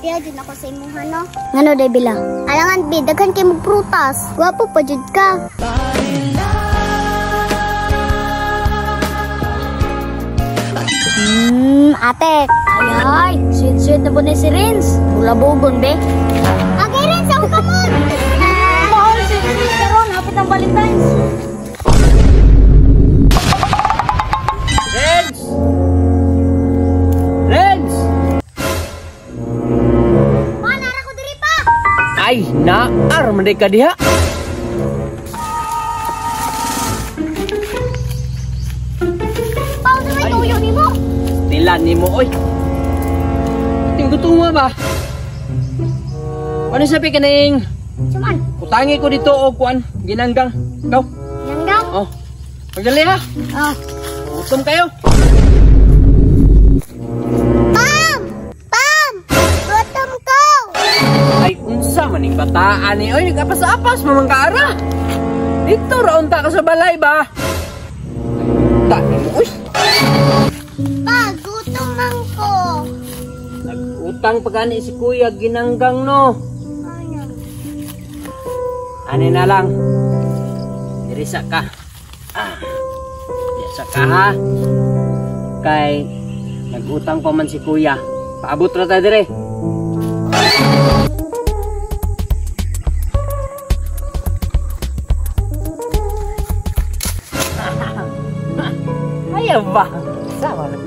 Swerte jud ako sa imuha, no? Ngano day bila? Alangan bi, daghan kay mog prutas. Gwapo pa jud ka. Ate. Ay, sweet-sweet na po ni si Renz. Bulabugon, be. Agay, Renz, ako kamon! Mahal si Renz karon, hapit ang Valentine's. Renz! Renz! Pa, nara ko diri pa! Ay, naar, manday ka diha. Pa, unsa may tuyo nimo? Tilan nimo, oy. Tinggutunga ba? Ano sabi ka ning? Suman. Utangi ko dito og kuan, ginanggang. Ikaw. Ginanggang? Oh. Pagdali ha. Ah. Gutom kayo. Pam! Pam! Gutom ko! Ay, unsa man ning bataan ni? Oy, nag-apas-apas mamang kaara. Dito ra unta ka sa balay ba? Ta nimo, oy. Pa, gutom man ko. Nag-utang pa gani si Kuya ginanggang no. Ano? Ani na lang. Dirisa ka. Ah. Dirisa ka ha. Kay nag-utang pa man si Kuya. Paabot ra ta dire. Ayaw ba? Sawa na.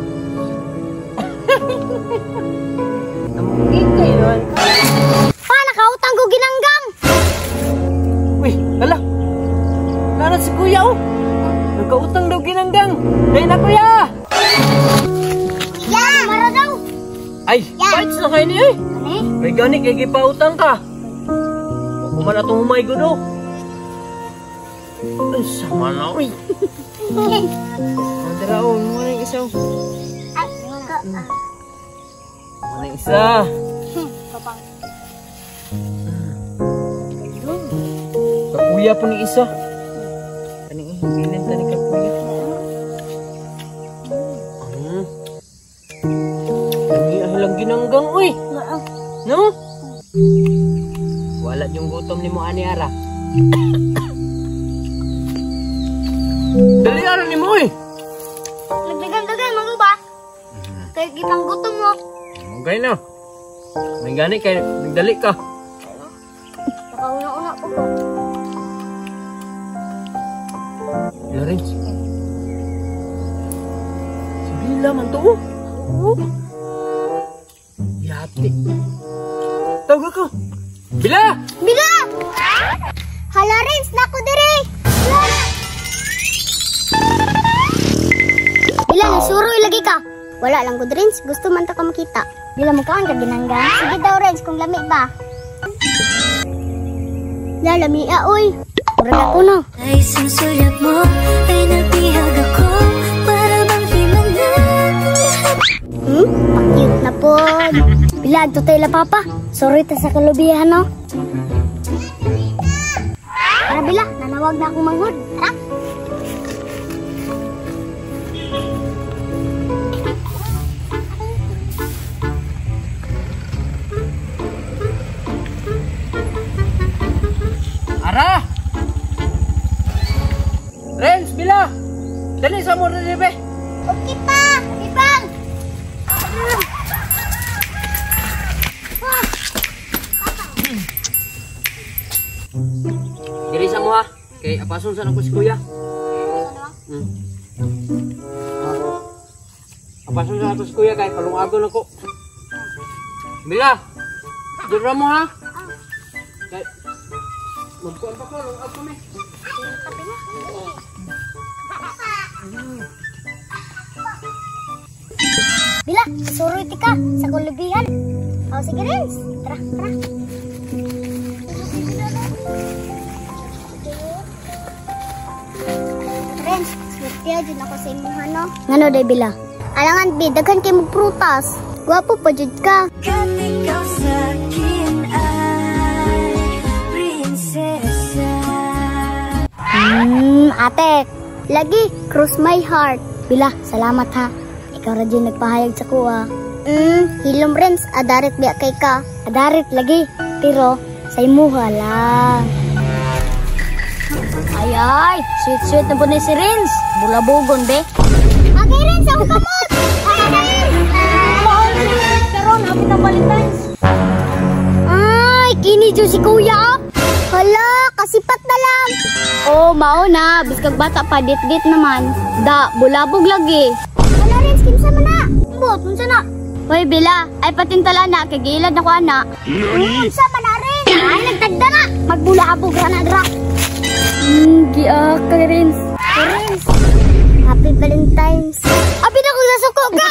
Namungin kayo naman. Pa, nakautang ko ginanggang! Uy, hala! Nana si Kuya oh! Nagkautang daw ginanggang! Dahil na Kuya! Ya! Mara daw! Ay, bites na kayo niya eh! Ano? May gani kay gipautang ka! Huwag man atong humay gudo! Ay, sama na uy! Tara oh, muna yung isa oh. Muna yung isa! Papang. Kakuya po ni isa. Kaning bilin ta ni kakuya. Kani ang lang ginanggang uy. No? Wala yung gutom ni mo ani ara. Dali ara ni mo uy. Nagdagan-dagan mo ba? Kay gipang gutom mo. Okay na. May gani kay nagdali ka. Nakauna-una po ko. Lawrence. Si Bila man to oh. Oo. Yati. Tawag ko. Bila! Bila! Hala Renz, nako dire. Bila, nagsuroy lagi ka. Wala lang ko Renz, gusto man ta ka makita. Bila mo kaan ka ginanggang? Sige daw Renz, kung lami ba. La, lami ah, oy. Murag ako no. Ay, susulat mo, ay nabihag ako para bang himala. Pakute na po. Bila, adto tayo la papa. Sorry ta sa kalubihan no. Tara Bila, nanawag na akong manghod. Tara. Ara! Renz, Bila! Dali sa mo rin, be! Okay pa! Ibang! Dili sa mo ha! Kay apason sa ako si Kuya. Apason sa ako si Kuya kay palungagon ako. Bila! Dira mo ha! Kay magkuan pa ko, lungag kami. Bila, suroy ka sa kulubihan. O, sige Renz. Tara, tara. Renz, swerte jud ako sa imuha no. Ngano day Bila? Alangan bi, daghan kay mog prutas. Gwapo pa jud ka. Kat ikaw sa'kin ay prinsesa. Ate. Lagi, cross my heart. Bila, salamat ha. Ikaw ra jud nagpahayag sa kuha. Hilom Renz, adarit biya kay ka. Adarit lagi, pero sa imuha lang. Ay ay, sweet-sweet na po ni si Renz. Bulabogon be. Okay Renz, ako kamot! Mahal si Renz karon, hapit ang Valentine's. Ay, kini jud si kuya ah. Hala, kasipat na lang. Oh, mao na, biskag bata pa dit-dit naman. Da, bulabog lagi. Hala Renz, kinsa man na? Bot, unsa na? Hoy Bila, ay patintala na kay giilad na ko ana. Unsa man na Renz? Ay nagtagda na. Magbulabog ra na dra. Giak ka Renz. Renz, Happy Valentine's. Abi na kung nasuko ka.